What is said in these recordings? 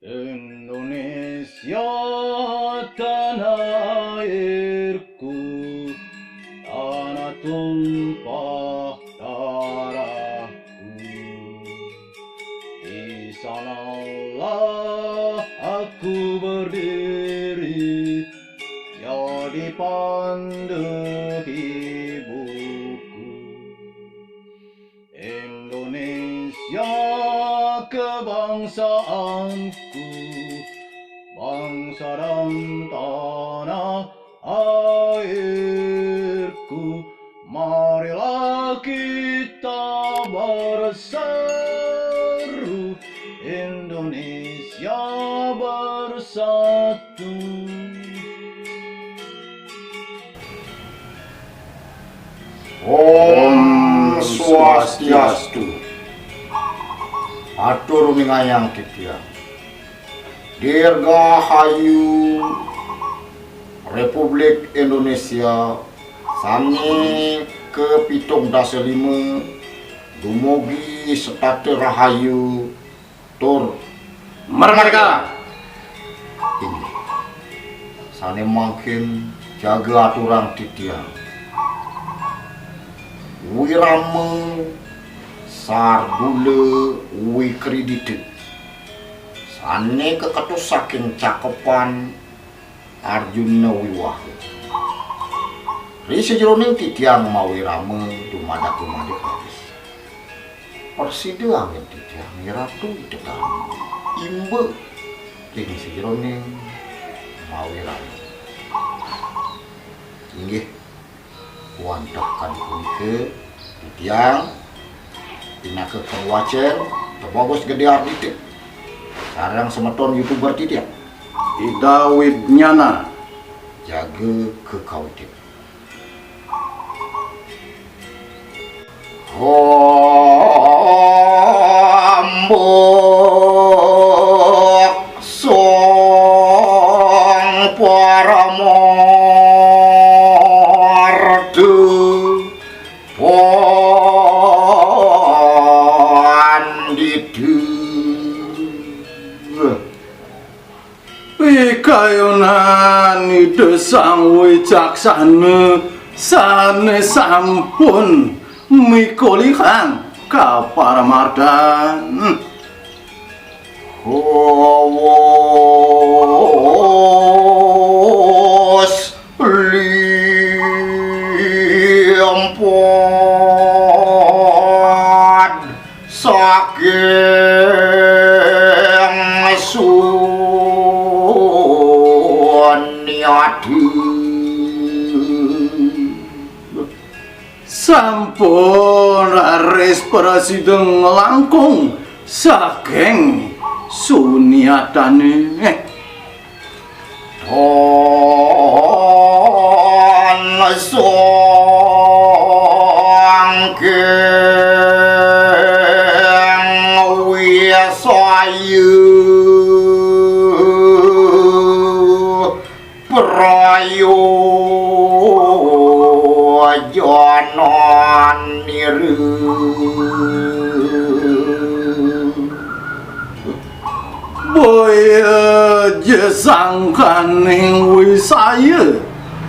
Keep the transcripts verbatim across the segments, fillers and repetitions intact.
Indonesia tanah airku, tanah tumpah darahku. Di sanalah aku berdiri, jadi pandu ibuku. Indonesia kebangsaanku, bangsa dan tanah airku, marilah kita berseru, Indonesia bersatu. Om Swastiastu. Atur mingayang titiang. Dirgahayu Republik Indonesia sane kapitung dasa lima dumugi setata rahayu tur merdeka. Inggih. Sane mangkin jaga aturang titiang. Wirama Sardula Wikridita sane kaketus saking cakepan Arjuna Wiwaha. Ri sajeroning titiang mawirama dumadak-dumadik raris. Prasida anggen titiang Ratu Ida Dané imba ring sajeroning mawirama. Inggih, wantah kadi punika titiang pinaka pangwacén Tebogos Gedé Ardita sareng semeton YouTuber titiang, Ida Widnyana. Jaga kekawitin. Hombok Sang Paramarta Pandita. Pikayunan Ida Sang Wicaksana sane sampun mikolihang kaparamartan. Hawos limpad saking Sunyati. Sampun raris prasida nglangkung saking sunyatane. Tan sangking wisaya prayojananira. Boya ja sangkaning wisaya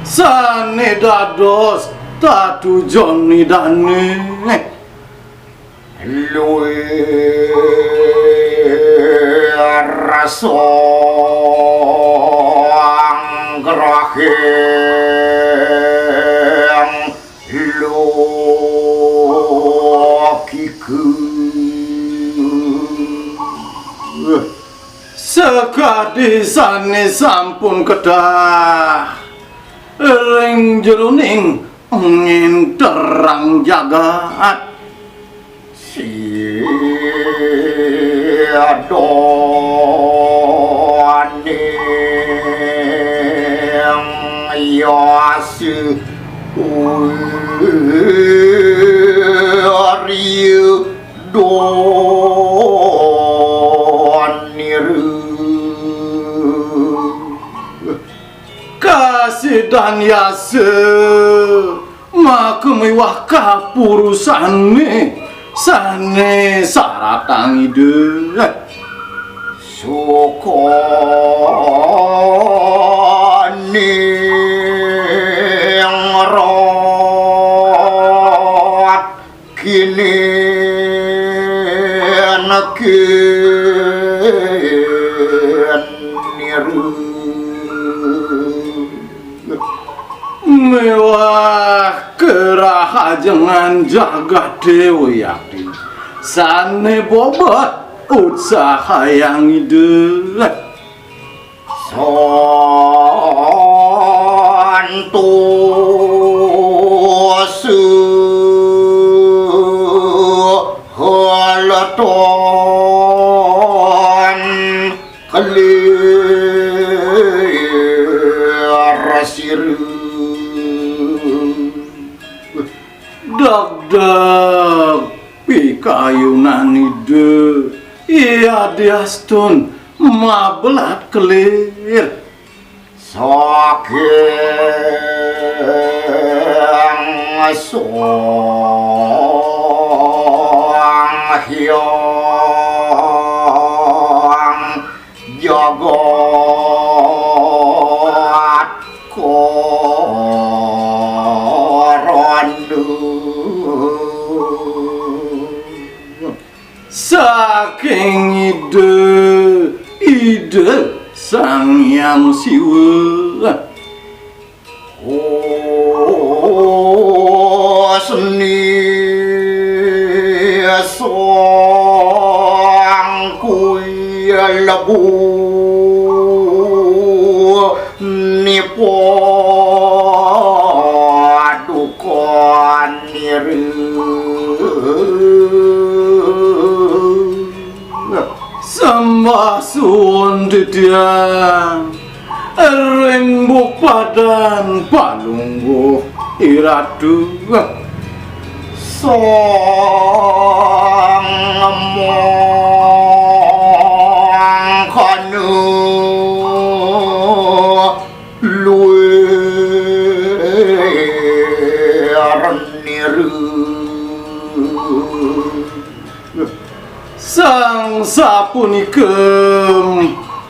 sane dados tatujon Idane. Luir sanggrahing logika. Sakadi sane sampun kedah ring jeroning ngenterang jagat. Siadon ing yasi wirya donira. Kasidan yasa maka miwah kapurusane sane saratang Ida. Sukaning rot kinin kiniru. Miwah karahajengan jagaté wiakti sané bobot utsahayang Ida. Santosa halaton kelir sira. Dagdag pikayunan Ida, yadiastun mablat kelir. Saking Sang Hyang Jagat Karana. Saking Ida, Ida Sang Hyang Siwa. Husni sangkui lebu nipo dukan niru. Sembah suwun titiang ring bupadan Palungguh Iratu. Sang Mangkana luir niru. Sang sapunika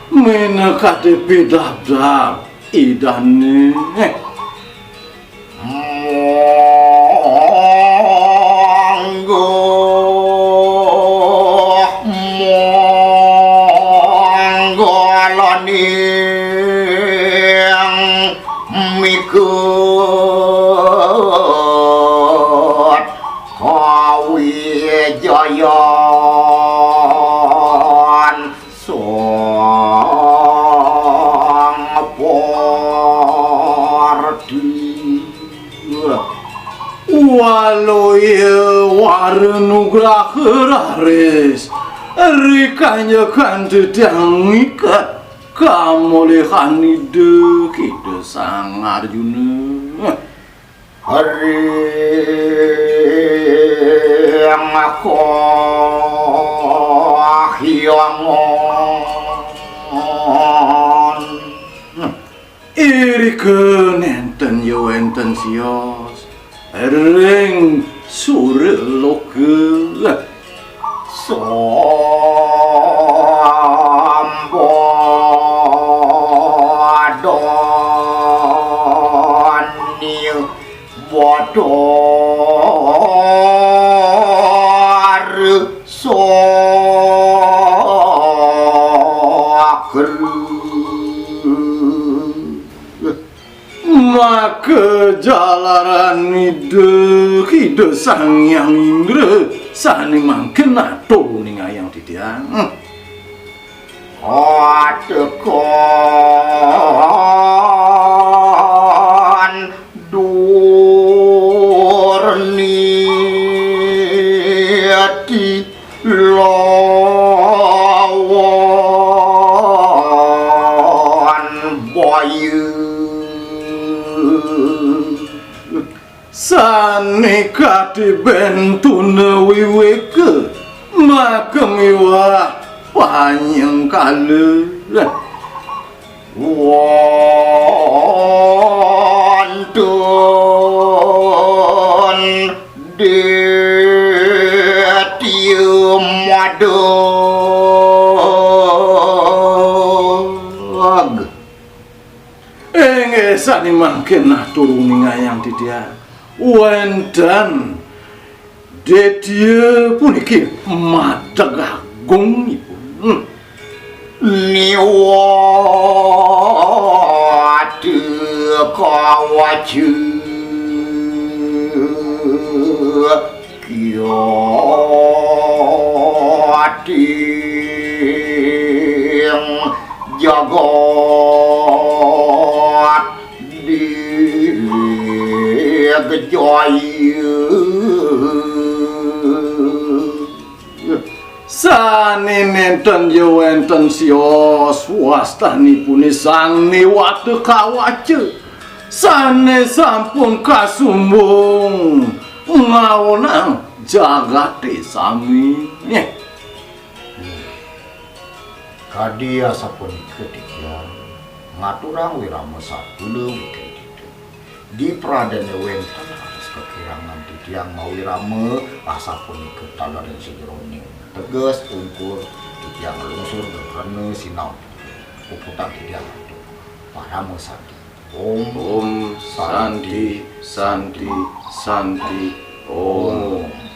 minakadi pidabdab Idané. Mangga, mangga laning miket kawijayan Sang Parti. Waluya wara nugraha raris, rikanjekan titiang ngiket kamulihan Ida Kita Sang Arjuna. Ring kahyangan. Irika nénten ya wénten sios ring sura loka. Sambadani Batara Sakra. Maka jalaran Ida, Ida Sang Hyang Indra, sané mangkin atur ningayang titiang. Atekan Durniati lawan Bayu. Sané katibén tuna wiwéka, maka miwah panyengkala. Wantun Ditya Mada Sané mangkin nah turu ningayang titiang wénten Détya puniki madeg agungipun. Niwata kawaca kyating jagat Digejaya. Sané nénten ya wénten sios wastanipuné Sang Niwata Kawaca, sané sampun kasumbung ngawonang jagaté sami. Kadi asapunika titiang ngaturang wirama satula wikidita. Dipradéné wénten raos kakirangan titiang mawirama, asapunika taler ing sajeroning teges ungkur titiang nglungsur geng rena sinau. Puputang titiang atur parama santi. Om Om Santi, Santi, Santi, Om.